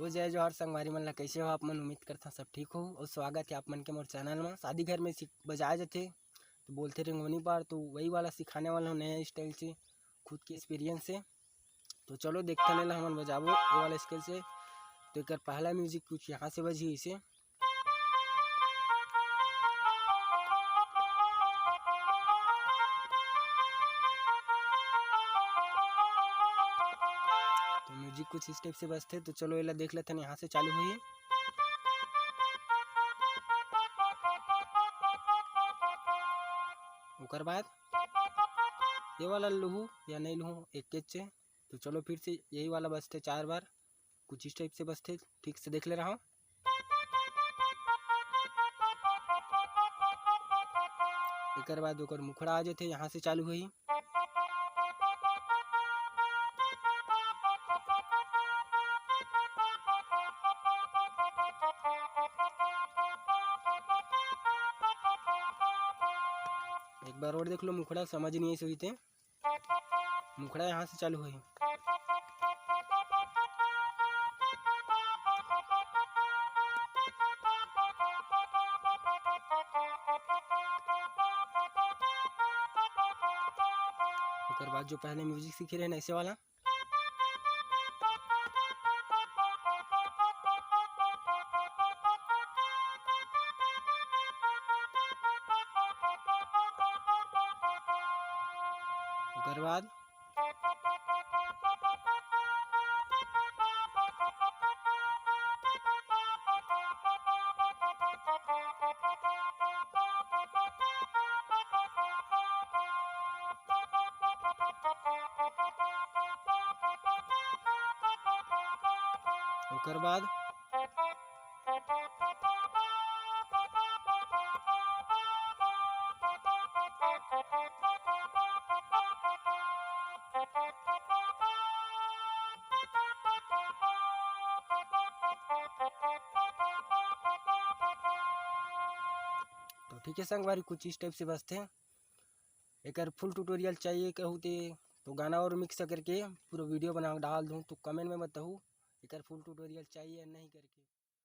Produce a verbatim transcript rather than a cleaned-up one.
तो जय जोहार संगवारी मन ला, कैसे हो आप मन? उम्मीद करता सब ठीक हो और स्वागत है आप मन के मोर चैनल में। शादी घर में सीख बजाया जाथे तो बोलथे रेंगोनी पार, तो वही वाला सिखाने वाला हूँ नया स्टाइल से, खुद के एक्सपीरियंस से। तो चलो देखते हैं ला हमन बजाबो ये वाला स्केल से। तो एक पहला म्यूजिक कुछ यहाँ से बजी इसे। तो म्यूजिक कुछ इस टाइप से बजथे, तो चलो एला देख लेथन, यहाँ से चालू हुई। ओकर बाद ये वाला लूहू या नहीं लूहू एक के चे। तो चलो फिर से यही वाला बजथे चार बार, कुछ इस टाइप से बजथे, ठीक से देख ले रहा हूँ। एकर बाद ओकर मुखड़ा आ जाथे, यहाँ से चालू होही। एक बार और देख लो, मुखड़ा समझ नहीं आई सही ते। मुखड़ा यहाँ से चालू होही। ओकर बाद जो पहले म्यूजिक सीखे रहे ना, ऐसे वाला, ओकर बाद ओकर बाद तो ठीक है संगवारी, कुछ इस टाइप से बजथे। एकर फुल ट्यूटोरियल चाहिए कहू ते तो गाना और मिक्स करके पूरा वीडियो बना के डाल दूँ, तो कमेंट में बताहू एकर फुल ट्यूटोरियल चाहिए या नहीं करके।